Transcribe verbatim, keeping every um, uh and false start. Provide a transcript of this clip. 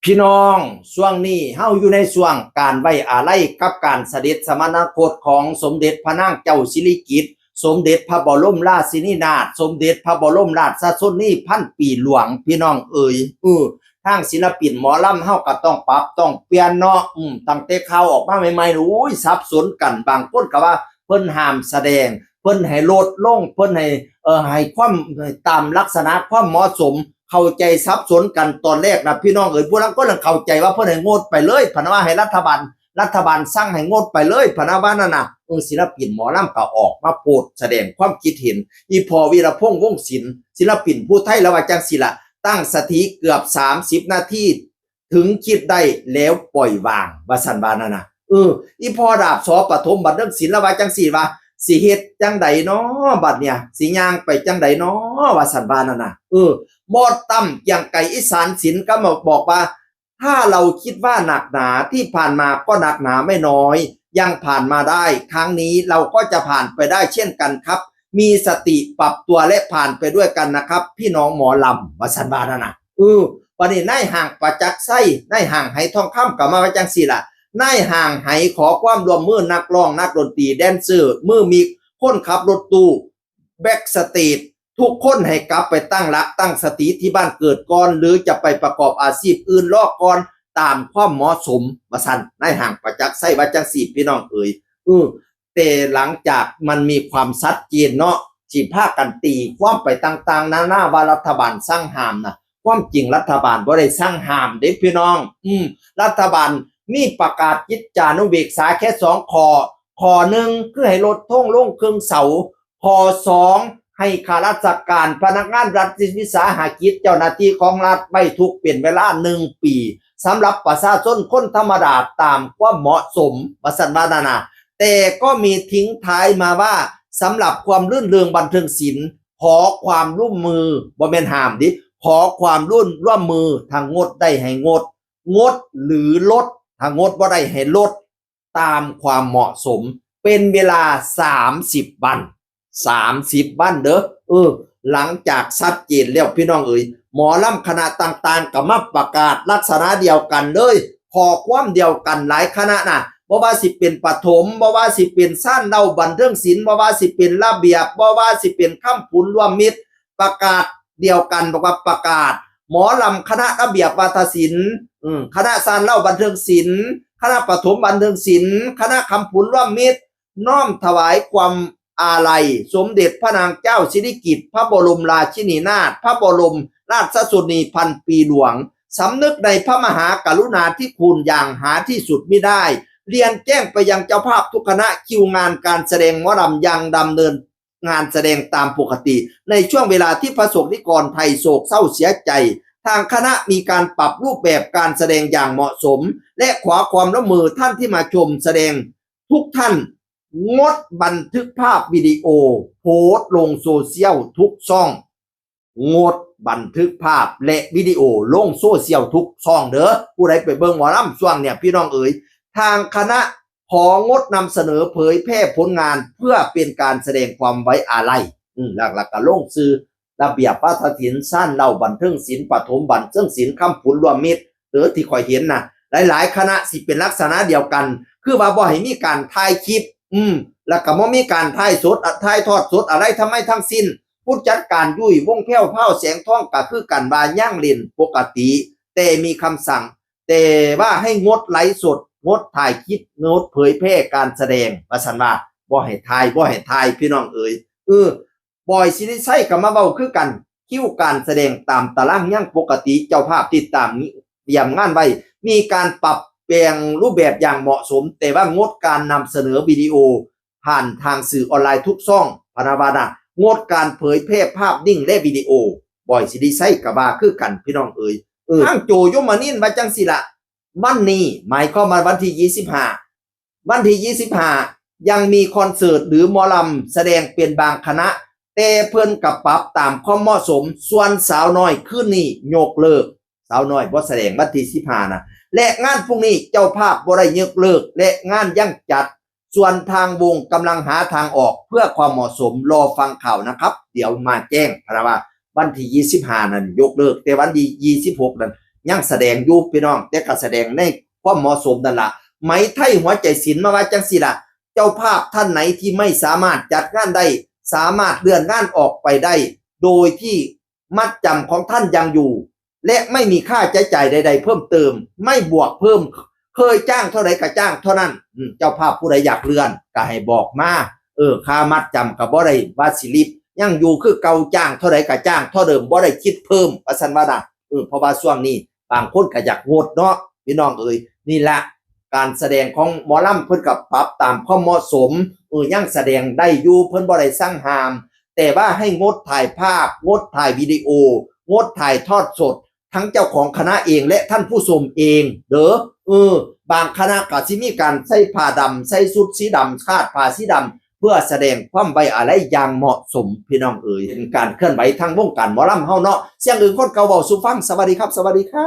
พี่น้อง ช่วงนี้เฮาอยู่ในช่วงการไว้อาลัยกับการเสด็จสวรรคตของสมเด็จพระนางเจ้าสิริกิติ์ สมเด็จพระบรมราชินีนาถ สมเด็จพระบรมราชชนนีพันปีหลวง พี่น้องเอ๋ย เออ ทางศิลปินหมอลำเฮาก็ต้องปรับต้องเปลี่ยนเนาะ อืม ตั้งแต่ข่าวออกมาใหม่ๆ โอ้ย สับสนกัน บางคนก็ว่าเพิ่นห้ามแสดง เพิ่นให้ลดลง เพิ่นให้ เอ่อ ให้ความ ตามลักษณะความเหมาะสม เข้าใจสับสนกันตอนแรกนะพี่น้องเอ๋ย ผู้ลางคนเข้าใจว่าเพิ่นให้งดไปเลย พะนะว่าให้รัฐบาล รัฐบาลสั่งให้งดไปเลย พะนะว่านั่นน่ะ เออ ศิลปินหมอลำก็ออกมาโพสต์แสดงความคิดเห็น อีพ่อวีรพงษ์ วงศ์ศิลป์ ศิลปินผู้ไทย ลาวว่าจั่งซี้ล่ะ ตั้งสติเกือบสามสิบนาที ถึงคิดได้แล้วปล่อยวาง ว่าซั่นว่านั่นน่ะ เออ อีพ่อดาบ ส.ปฐม บันเทิงศิลป์ ลาวว่าจั่งซี้ว่า สิเฮ็ดจั่งใดน้อ บัดเนี่ย สิย่างไปจั่งใดน้อ ว่าซั่นว่านั่นน่ะ เออ บอสตั้ม เกรียงไกร อีสานศิลป์ ก็มาบอกว่า ถ้าเราคิดว่าหนักหนา ที่ผ่านมาก็หนักหนาไม่น้อย ยังผ่านมาได้ ครั้งนี้เราก็จะผ่านไปได้เช่นกันครับ มีสติปรับตัวและผ่านไปด้วยกันนะครับ พี่น้องหมอลำ ว่าซั่นว่านั่นน่ะ เออ บัดนี้นายห้างประจักษ์ไชย นายห้างไหทองคำ ก็มาว่าจั่งซี้ล่ะ นายห้างไหขอความร่วมมือนักร้อง นักดนตรี แดนเซอร์ มือมิก คนขับรถตู้ แบ็กสเตจ ทุกคนให้กลับไปตั้งหลักตั้งสติที่บ้านเกิดก่อน หรือจะไปประกอบอาชีพอื่นรอก่อน ตามความเหมาะสม ว่าซั่น นายห้างประจักษ์ไชยว่าจั่งซี้ พี่น้องเอ๋ย เออ แต่หลังจากมันมีความชัดเจนเนาะ สิพากันตีความไปต่างๆนานาว่ารัฐบาลสั่งห้ามนะ ความจริงรัฐบาลบ่ได้สั่งห้ามเด้พี่น้อง อืม รัฐบาลมีประกาศกิจจานุเบกษาแค่สองข้อ ข้อหนึ่งคือให้ลดธงลงครึ่งเสา ข้อสอง ให้ข้าราชการ พนักงานรัฐวิสาหกิจ เจ้าหน้าที่ของรัฐไว้ทุกข์เป็นเวลาหนึ่งปี สำหรับประชาชนคนธรรมดาตามความเหมาะสม ว่าซั่นว่านั่นน่ะ แต่ก็มีทิ้งท้ายมาว่า สำหรับความรื่นเริงบันเทิงศิลป์ ขอความร่วมมือ บ่แม่นห้ามเด้ ขอความร่วม ร่วมมือ ถ้างดได้ให้งด งดหรือลด ถ้างดบ่ได้ให้ลด ตามความเหมาะสม เป็นเวลาสามสิบวัน สามสิบวันเด้อ เออ หลังจากชัดเจนแล้วพี่น้องเอ๋ย หมอลำคณะต่างๆ ก็มาประกาศลักษณะเดียวกันเลย ข้อความเดียวกันหลายคณะน่ะ บ่ว่าสิเป็นปฐม บ่ว่าสิเป็นซานเหล้าบันเทิงศิลป์ บ่ว่าสิเป็นระเบียบ บ่ว่าสิเป็นคำผุนร่วมมิตร ประกาศเดียวกัน บอกว่าประกาศ หมอลำคณะระเบียบวาทศิลป์ อืม คณะซานเหล้าบันเทิงศิลป์ คณะปฐมบันเทิงศิลป์ คณะคำผุนร่วมมิตร น้อมถวายความอาลัย สมเด็จพระนางเจ้าสิริกิติ์ พระบรมราชินีนาถ พระบรมราชชนนีพันปีหลวง สำนึกในพระมหากรุณาธิคุณอย่างหาที่สุดมิได้ เรียนแจ้งไปยังเจ้าภาพทุกคณะ คิวงานการแสดงหมอลำยังดำเนินงานแสดงตามปกติ ในช่วงเวลาที่ประสบนิกรไทยโศกเศร้าเสียใจ ทางคณะมีการปรับรูปแบบการแสดงอย่างเหมาะสม และขอความร่วมมือท่านที่มาชมแสดงทุกท่าน งดบันทึกภาพวิดีโอ โพสต์ลงโซเชียลทุกช่อง งดบันทึกภาพและวิดีโอลงโซเชียลทุกช่องเด้อ ผู้ใดไปเบิ่งหมอลำช่วงเนี่ยพี่น้องเอ๋ย ทางคณะของดนำเสนอเผยแพร่ผลงานเพื่อเป็นการแสดงความไว้อาลัย อืม หลักๆก็ลงชื่อ ระเบียบวาทศิลป์ ซานเหล้าบันเทิงศิลป์ ปฐมบันเทิงศิลป์ คำผุนร่วมมิตร เออ ที่ข้อยเห็นนะ หลายๆคณะสิเป็นลักษณะเดียวกัน คือว่าบ่ให้มีการถ่ายคลิป อืม แล้วก็บ่มีการถ่ายสด อ่ะ ถ่ายทอดสดอะไรทำไมทั้งสิ้น ผู้จัดการยุ้ยวงศ์แพรวพราวแสงทองก็คือกันว่ายังเล่นปกติ แต่มีคำสั่ง แต่ว่าให้งดไลฟ์สด งดถ่ายคลิป งดเผยแพร่การแสดง ว่าซั่นว่า บ่ให้ถ่าย บ่ให้ถ่าย พี่น้องเอ๋ย เออ บอย สิริชัยก็มาเว้าคือกัน คิวการแสดงตามตารางยังปกติ เจ้าภาพติดตามเตรียมงานไว้ มีการปรับแปลงรูปแบบอย่างเหมาะสม แต่ว่างดการนำเสนอวิดีโอผ่านทางสื่อออนไลน์ทุกช่อง พะนะว่านะ งดการเผยแพร่ภาพนิ่งและวิดีโอ บอย สิริชัยก็ว่าคือกัน พี่น้องเอ๋ย เออ ทางโจ ยมนินทร์ว่าจั่งซี้ล่ะ วันนี้ หมายความว่าวันที่ยี่สิบห้า วันที่ยี่สิบห้า ยังมีคอนเสิร์ตหรือหมอลำแสดงเป็นบางคณะ แต่เพิ่นก็ปรับตามความเหมาะสม ส่วนสาวน้อยคืนนี้ยกเลิก สาวน้อยบ่แสดงวันที่สิบห้านะ และงานพรุ่งนี้เจ้าภาพบ่ได้ยกเลิก และงานยังจัด ส่วนทางวงกำลังหาทางออกเพื่อความเหมาะสม รอฟังข่าวนะครับ เดี๋ยวมาแจ้ง พะนะว่า วันที่ยี่สิบห้านั้นยกเลิก แต่วันที่ยี่สิบหกนั้น ยังแสดงอยู่พี่น้อง แต่ก็แสดงในความเหมาะสมนั่นละ ไหมไทยหัวใจศิลป์มาว่าจังซี่ล่ะ เจ้าภาพท่านไหนที่ไม่สามารถจัดงานได้ สามารถเลื่อนงานออกไปได้ โดยที่มัดจำของท่านยังอยู่ และไม่มีค่าใช้จ่ายใดๆเพิ่มเติม ไม่บวกเพิ่ม เคยจ้างเท่าไหร่ก็จ้างเท่านั้น อืม เจ้าภาพผู้ใดอยากเลื่อนก็ให้บอกมา เออ ค่ามัดจำก็บ่ได้ว่าสิลิบ ยังอยู่คือเก่า จ้างเท่าไหร่ก็จ้างเท่าเดิม บ่ได้คิดเพิ่ม ว่าซั่นว่านะ เออ เพราะว่าช่วงนี้บางคนก็อยากงดเนาะ พี่น้องเอ๋ย นี่ละ การแสดงของหมอลำเพิ่นก็ปรับตามความเหมาะสม เออ ยังแสดงได้อยู่ เพิ่นบ่ได้สั่งห้าม แต่ว่าให้งดถ่ายภาพ งดถ่ายวิดีโอ งดถ่ายทอดสด ทั้งเจ้าของคณะเองและท่านผู้ชมเองเด้อ เออ บางคณะก็สิมีการใส่ผ้าดำ ใส่ชุดสีดำ คาดผ้าสีดำ เพื่อแสดงความไว้อาลัยอย่างเหมาะสม พี่น้องเอ๋ย เป็นการเคลื่อนไหวทางวงการหมอลำเฮาเนาะ เสียงอื่นคนเก่าเว้าสู่ฟัง สวัสดีครับ สวัสดีครับ